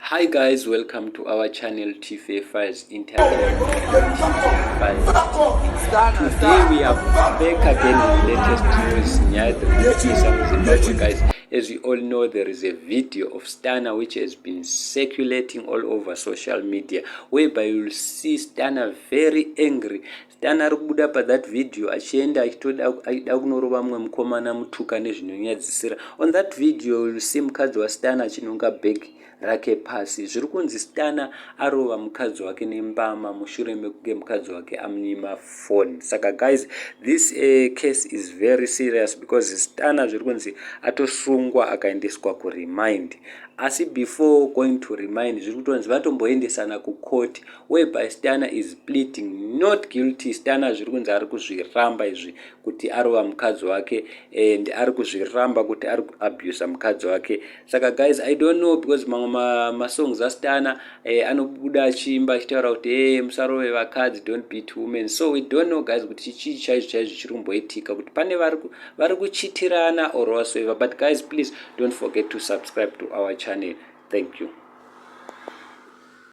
Hi guys, welcome to our channel TFA Files Entertainment. Files. Today we are back again with latest news nyaya dziri kupisa muZimbabwe, guys. As you all know, there is a video of Stunner which has been circulating all over social media, whereby you'll see Stunner very angry. Stunner ari kubuda pathat video achienda achitoda achida kunorova mumwe mukomana mutuka nezvinonyadzisira. On that video you'll see mukadzi waStunner achinonga bhegi rake pasi. Zviri kunzi Stunner arova mukadzi wake nembama mushure mekunge mukadzi wake amunyima phone. Saka guys, this case is very serious because Stunner zviri kunzi atosungwa, akaendeswa kuremand. Asi before going to remand, zviri kutonzi vatomboendesana kucourt, whereby Stunner is pleading not guilty. Stunner zviri kunzi ari kuzviramba izvi kuti arova mukadzi wake and ari kuzviramba kuti ari kuabusa mukadzi wake. Saka guys, I don't know, because mamwe masongs aStunner anobuda achiimba achitaura kuti e musarove vakadzi, don't beat women. So we don't know, guys, kuti chii chaizvo chaizvo chiri kumboitika, kuti pane vari kuchitirana or whatsoever. But guys, please don't forget to subscribe to our channel. Thank you.